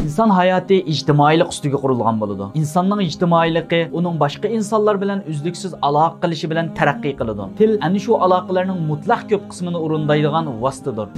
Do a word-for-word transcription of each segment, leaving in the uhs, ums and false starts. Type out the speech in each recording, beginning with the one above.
ئىنسان ھاياتى ئىجتىمائىيلىق ئۈستىگە قۇرۇلغان بولىدۇ. ئىنساننىڭ ئىجتىمائىيلىقى ئۇنىڭ باشقا ئىنسانلار بىلەن ئۈزلۈكسىز ئالاقە قىلىشى بىلەن تەرەققىي قىلىدۇ. تىل ئەنە شۇ ئالاقىلەرنىڭ مۇتلەق كۆپ قىسمىنى ئورۇندايدىغان ۋاسىتىدۇر.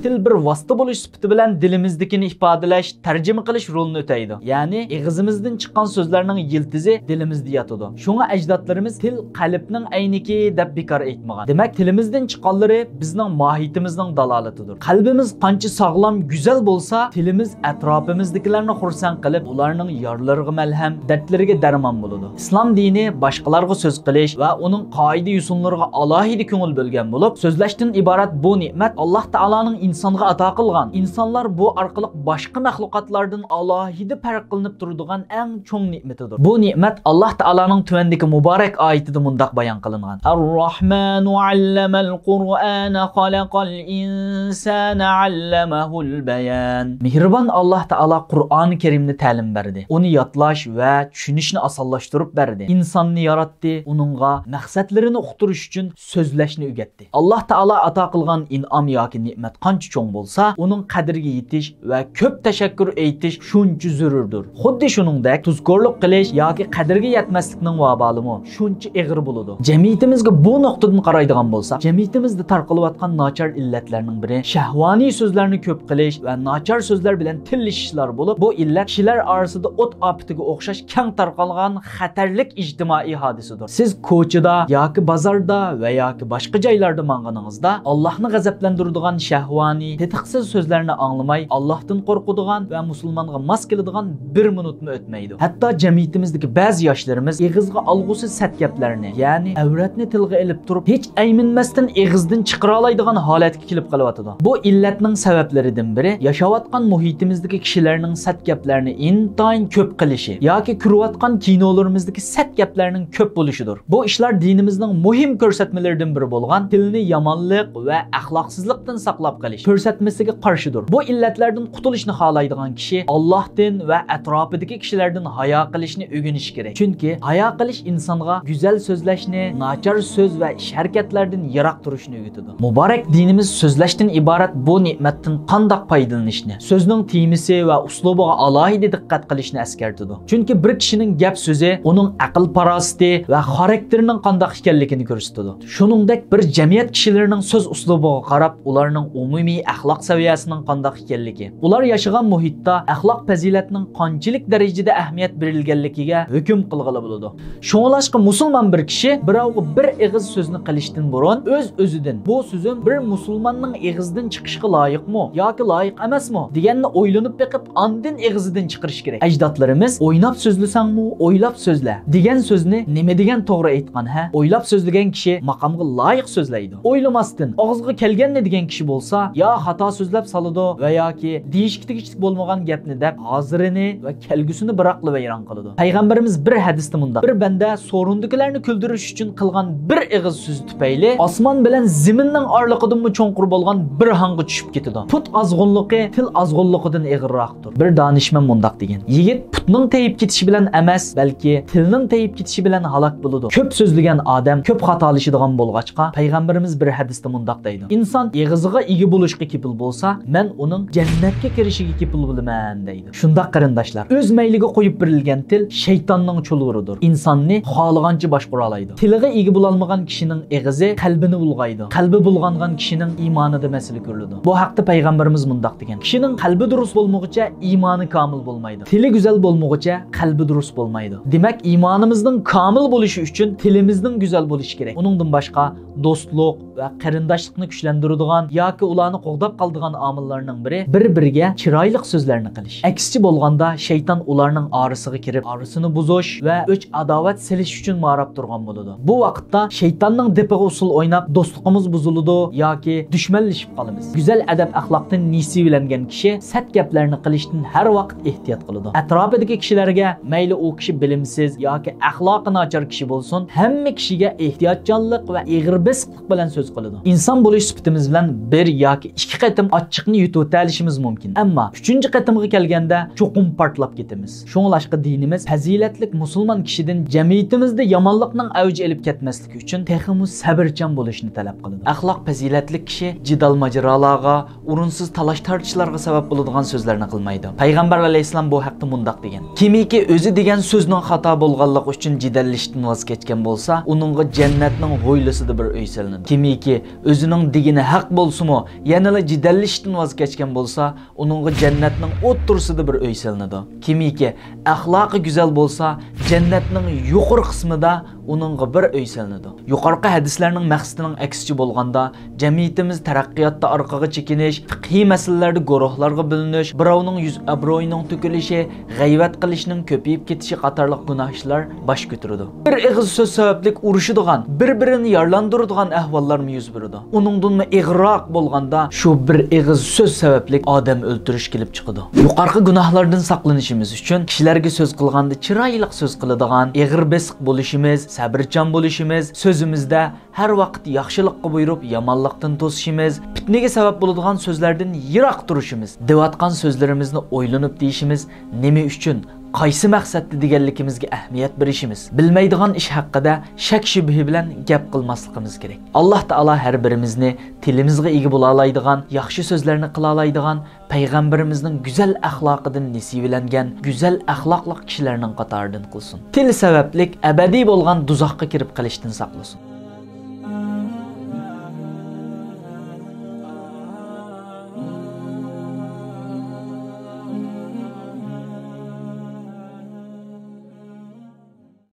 تىل بىر ۋاسىتە بولۇش سۈپىتى بىلەن دىلىمىزدىكىنى ئىپادىلەش، تەرجىمە قىلىش رولىنى ئۆتەيدۇ. يەنى ئېغىزىمىزدىن چىققان سۆزلەرنىڭ يىلتىزى دىلىمىزدە ياتىدۇ. شۇڭا ئەجدادلىرىمىز تىل قەلبنىڭ ئەينىكى دەپ بىكار ئېيتمىغان. دېمەك، تىلىمىزدىن چىققانلىرى بىزنىڭ ماھىيىتىمىزنىڭ دالالىتىدۇر. قەلبىمىز قانچە ساغلام، گۈزەل بولسا، تىلىمىز ئەتراپىمىزدىكىلەرنى خۇرسەن قىلىپ، ئۇلارنىڭ يارىلىرىغا مەلھەم، دەردلىرىگە دەرمان بولىدۇ. ئىسلام دىنى باشقىلارغا سۆز قىلىش ۋە ئۇنىڭ قائىدە-يوسۇنلىرىغا ئالاھىدە كۆڭۈل بۆلگەن بولۇپ، سۆزلەشتىن ئىبارەت بۇ نېمەت ئاللاھ تائالانىڭ ئىنسانغا ئاتا قىلغان، ئىنسانلار بۇ ئارقىلىق باشقا مەخلۇقاتلاردىن ئالاھىدە پەرقلىنىپ تۇرىدىغان ئەڭ چوڭ نېمىتىدۇر. بۇ نېمەت ئاللاھ تائالانىڭ تۆۋەندىكى مۇبارەك ئايىتىدە مۇنداق بايان قىلىنغان: الرحمن علم القرآن خلق الإنسان علمه البيان. مېھرىبان ئاللاھ تائالا قۇرئانى كەرىمنى تەلىم بەردى. ئۇنى ياتلاش ۋە چۈشىنىشنى ئاسانلاشتۇرۇپ بەردى. ئىنساننى ياراتتى، ئۇنىڭغا مەقسەتلىرىنى ئۇقتۇرۇش ئۈچۈن سۆزلەشنى ئۆگەتتى. ئاللاھ تائالا ئاتا قىلغان ئىنئام ياكى نېمەت قانچە چوڭ بولسا، ئۇنىڭ قەدرىگە يېتىش ۋە كۆپ تەشەككۈر ئېيتىش شۇنچە زۆرۈردۇر. خۇددى شۇنىڭدەك، تۇزكورلۇق قىلىش ياكى قەدرىگە يەتمەسلىكنىڭ ۋابالىمۇ شۇنچە ئېغىر بولىدۇ. جەمئىيىتىمىزگە بۇ نۇقتىدىن قارايدىغان بولساق، جەمئىيىتىمىزدە تارقىلىۋاتقان ناچار ئىللەتلەرنىڭ بىرى شەھۋانىي سۆزلەرنى كۆپ قىلىش ۋە ناچار سۆزلەر بىلەن تىللىشىشلار بولۇپ، بۇ ئىللەت كىشىلەر ئارىسىدا ئوت ئاپىتىگە ئوخشاش كەڭ تارقالغان خەتەرلىك ئىجتىمائىي ھادىسىدۇر. سىز كوچىدا ياكى بازاردا ۋە ياكى باشقا جايلاردا ماڭغىنىڭىزدا، ئاللاھنى غەزەپلەندۈرىدىغان شەھۋانىي، تېتىقسىز سۆزلەرنى ئاڭلىماي، ئاللاھتىن قورقىدىغان ۋە مۇسۇلمانغا ماس كېلىدىغان بىر مىنۇتمۇ ئۆتمەيدۇ. ھەتتا جەمئىيىتىمىزدىكى بەزى ياشلىرىمىز ئېغىزغا ئالغۇسىز سەت گەپلەرنى، يەنى ئەۋرەتنى تىلغا ئېلىپ تۇرۇپ، ھېچ ئەيمىنمەستىن ئېغىزدىن چىقىرالايدىغان ھالەتكە كېلىپ قېلىۋاتىدۇ. بۇ ئىللەتنىڭ سەۋەبلىرىدىن بىرى، ياشاۋاتقان مۇھىتىمىزدىكى كىشىلەرنىڭ سەت گەپلەرنى ئىنتايىن كۆپ قىلىشى ياكى كۆرۈۋاتقان كىنولىرىمىزدىكى سەت گەپلەرنىڭ كۆپ بولۇشىدۇر. بۇ ئىشلار دىنىمىزنىڭ مۇھىم كۆرسەتمىلىرىدىن بىرى بولغان تىلنى يامانلىق ۋە ئەخلاقسىزلىقتىن ساقلاپ قېلىش كۆرسەتمىسىگە قارشىدۇر. بۇ ئىللەتلەردىن قۇتۇلۇشنى خالايدىغان كىشى ئاللاھتىن ۋە ئەتراپىدىكى كىشىلەردىن ھايا قىلىشنى ئۆگىنىشى كېرەك. چۈنكى ھايا قىلىش ئىنسانغا گۈزەل سۆزلەشنى، ناچار سۆز ۋە ئىش-ھەرىكەتلەردىن يىراق تۇرۇشنى ئۆگىتىدۇ. مۇبارەك دىنىمىز سۆزلەشتىن ئىبارەت بۇ نېمەتتىن قانداق پايدىلىنىشنى، سۆزنىڭ تېمىسى ۋە ئۇسلۇبىغا ئالاھىدە دىققەت قىلىشنى ئەسكەرتىدۇ. چۈنكى بىر كىشىنىڭ گەپ سۆزى ئۇنىڭ ئەقىل-پاراسىتى ۋە خاراكتېرىنىڭ قانداق ئىكەنلىكىنى كۆرسىتىدۇ. شۇنىڭدەك بىر جەمئىيەت كىشىلىرىنىڭ سۆز ئۇسلۇبىغا قاراپ، ئۇلارنىڭ ئومۇمىي ئەخلاق سەۋىيەسىنىڭ قانداق ئىكەنلىكى، ئۇلار ياشىغان مۇھىتتا ئەخلاق پەزىلەتنىڭ قانچىلىك دەرىجىدە ئەھمىيەت بېرىلگەنلىكىگە ھۆكۈم قىلغىلى بولىدۇ. شۇڭلاشقا مۇسۇلمان بىر كىشى بىراۋغا بىر ئېغىز سۆزنى قىلىشتىن بۇرۇن ئۆز-ئۆزىدىن، بۇ سۆزۈم بىر مۇسۇلماننىڭ ئېغىزىدىن چىقىشقا لايىقمۇ ياكى لايىق ئەمەسمۇ دېگەننى ئويلىنىپ بېقىپ، ئاندىن ئېغىزىدىن چىقىرىش كېرەك. ئەجدادلىرىمىز «ئويناپ سۆزلىسەڭمۇ، ئويلاپ سۆزلە» دېگەن سۆزنى نېمە دېگەن توغرا ئېيتقان ھە؟ ئويلاپ سۆزلىگەن كىشى ماقامغا لايىق سۆزلەيدۇ. ئويلىماستىن، ئاغزىغا كەلگەننى دېگەن كىشى بولسا، يا خاتا سۆزلەپ سالىدۇ ۋە ياكى دېيىشكە تېگىشلىك بولمىغان گەپنى دەپ، ھازىرىنى ۋە كەلگۈسىنى بىراقلا ۋەيران قىلىدۇ. پەيغەمبىرىمىز بىر ھەدىستە مۇنداق: بىر بەندە سورۇندىكىلەرنى كۈلدۈرۈش ئۈچۈن قىلغان بىر ئېغىز سۆزى تۈپەيلى ئاسمان بىلەن زېمىننىڭ ئارىلىقىدىنمۇ چوڭقۇر بولغان بىر ھاڭغا چۈشۈپ كېتىدۇ. پۇت ئازغۇنلۇقى تىل ئازغۇنلۇقىدىن ئېغىرراقتۇر. بىر دانىشمەن مۇنداق دېگەن: يىگىت پۇتنىڭ تېيىپ كېتىشى بىلەن ئەمەس، بەلكى تىلنىڭ تېيىپ كېتىشى بىلەن ھالاك بولىدۇ. كۆپ سۆزلىگەن ئادەم كۆپ خاتالىشىدىغان بولغاچقا، پەيغەمبىرىمىز بىر ھەدىستە مۇنداق دەيدۇ: ئىنسان ئېغىزىغا ئىگە بولۇشقا كېپىل بولسا، مەن ئۇنىڭ جەننەتكە كىرىشىگە كېپىل بولىمەن دەيدۇ. شۇنداق قېرىنداشلار، ئۆز مەيلىگە قويۇپ بېرىلگەن تىل شەيتاننىڭ چۇلۋۇرىدۇر. ئىنساننى خالىغانچە باشقۇرالايدۇ. تىلىغا ئىگە بولالمىغان كىشىنىڭ ئېغىزى قەلبىنى بۇلغايدۇ. قەلبى بۇلغانغان كىشىنىڭ ئىمانىدا مەسىلە كۆرۈلىدۇ. بۇ ھەقتە پەيغەمبىرىمىز مۇنداق دېگەن: كىشىنىڭ قەلبى دۇرۇس بولمىغۇچە ئىمانى كامىل بولمايدۇ. تىلى گۈزەل بولمىغۇچە قەلبى دۇرۇس بولمايدۇ. دېمەك، ئىمانىمىزنىڭ كامىل بولۇشى ئۈچۈن تىلىمىزنىڭ گۈزەل بولۇشى كېرەك. ئۇنىڭدىن باشقا، دوستلۇق ۋە قېرىنداشلىقنى كۈچلەندۈرىدىغان ياكى ئۇلارنى قوغداپ قالىدىغان ئامىللارنىڭ بىرى، بىر-بىرىگە چىرايلىق سۆزلەرنى قىلىش. ئەكسىچە بولغاندا، شەيتان ئۇلارنىڭ ئارىسىغا كىرىپ، ئارىسىنى بۇزۇش ۋە ئۆچ-ئاداۋەت سېلىش ئۈچۈن ماراپ تۇرغان بولىدۇ. بۇ ۋاقىتتا شەيتاننىڭ دېپىغا ئۇسسۇل ئويناپ، دوستلۇقىمىز بۇزۇلىدۇ ياكى دۈشمەنلىشىپ قالىمىز. گۈزەل ئەدەپ-ئەخلاقتىن نېسىۋىلەنگەن كىشى سەت گەپلەرنى قىلىشتىن ھەر ۋاقىت ئېھتىيات قىلىدۇ. ئەتراپىدىكى كىشىلەرگە، مەيلى ئۇ كىشى بىلىمسىز ياكى ئەخلاقى ناچار كىشى بولسۇن، ھەممە كىشىگە ئېھتىياتچانلىق ۋە ئېغىر بېسىقلىق بىلەن سۆز قىلىدۇ. ئىنسان بولۇش سۈپىتىمىز بىلەن بىر ياكى ئىككى قېتىم ئاچچىقنى يۇتۇۋېتەلىشىمىز مۇمكىن، ئەمما ئۈچىنچى قېتىمغا كەلگەندە چوقۇم پارتلاپ كېتىمىز. شۇڭلاشقا دىنىمىز پەزىلەتلىك مۇسۇلمان كىشىدىن جەمئىيىتىمىزدە يامانلىقنىڭ ئەۋج ئېلىپ كەتمەسلىكى ئۈچۈن تېخىمۇ سەۋرچان بولۇشنى تەلەپ قىلىدۇ. ئەخلاق پەزىلەتلىك كىشى جېدەل-ماجىرالارغا، ئورۇنسىز تالاش-تارتىشلارغا سەۋەب بولىدىغان سۆزلەرنى قىلمايدۇ. پەيغەمبەر ئەلەيھىسسالام بۇ ھەقتە مۇنداق دېگەن: كىمكى ئۆزى دېگەن سۆزنىڭ خاتا بولغانلىقى ئۈچۈن جېدەللىشىشتىن ۋاز كەچكەن بولسا، ئۇنىڭغا جەننەتنىڭ ھويلىسىدا بىر ئۆي سېلىنىدۇ. كىمكى ئۆزىنىڭ دېگىنى ھەق بولسىمۇ، يەنىلا جېدەللىشىشتىن ۋاز كەچكەن بولسا، ئۇنىڭغا جەننەتنىڭ ئوتتۇرىسىدا بىر ئۆي سېلىنىدۇ. كىمكى ئەخلاقى گۈزەل بولسا، جەننەتنىڭ يۇقىرى قىسمىدا ئۇنىڭغا بىر ئۆي سېلىنىدۇ. يۇقىرىقى ھەدىسلەرنىڭ مەقسىتىنىڭ ئەكسىچە بولغاندا، جەمئىيىتىمىز تەرەققىياتتا ئارقىغا چېكىنىش، پىقھىي مەسىلىلەردە گۇرۇھلارغا بۆلۈنۈش، بىراۋنىڭ يۈز ئابرۇيىنىڭ تۆكۈلۈشى، غەيۋەت قىلىشنىڭ كۆپىيىپ كېتىشى قاتارلىق گۇناھ ئىشلار باش كۆتۈرىدۇ. بىر ئېغىز سۆز سەۋەبلىك ئۇرۇشىدىغان، بىر-بىرىنى يارىلاندۇرىدىغان ئەھۋاللارمۇ يۈز بېرىدۇ. ئۇنىڭدىنمۇ ئېغىرراق بولغاندا، شۇ بىر ئېغىز سۆز سەۋەبلىك ئادەم ئۆلتۈرۈش كېلىپ چىقىدۇ. يۇقارقى گۇناھلاردىن ساقلىنىشىمىز ئۈچۈن كىشىلەرگە سۆز قىلغاندا چىرايلىق سۆز قىلىدىغان، ئېغىر بېسىق بولۇشىمىز، سەۋرچان بولۇشىمىز، سۆزىمىزدە ھەر ۋاقىت ياخشىلىققا بۇيرۇپ، يامانلىقتىن توسۇشىمىز، پىتنىگە سەۋەب بولىدىغان سۆزلەردىن يىراق تۇرۇشىمىز، دەۋاتقان سۆزلىرىمىزنى ئويلىنىپ دېيىشىمىز، نېمە ئۈچۈن، قايسى مەقسەتتە دېگەنلىكىمىزگە ئەھمىيەت بېرىشىمىز، بىلمەيدىغان ئىش ھەققىدە شەك-شۈبھە بىلەن گەپ قىلماسلىقىمىز كېرەك. ئاللاھ تائالا ھەر بىرىمىزنى تىلىمىزغا ئىگە بولالايدىغان، ياخشى سۆزلەرنى قىلالايدىغان، پەيغەمبىرىمىزنىڭ گۈزەل ئەخلاقىدىن نېسىۋىلەنگەن گۈزەل ئەخلاقلىق كىشىلەرنىڭ قاتارىدىن قىلسۇن. تىل سەۋەبلىك ئەبەدىي بولغان دوزاخقا كىرىپ قېلىشتىن ساقلىسۇن.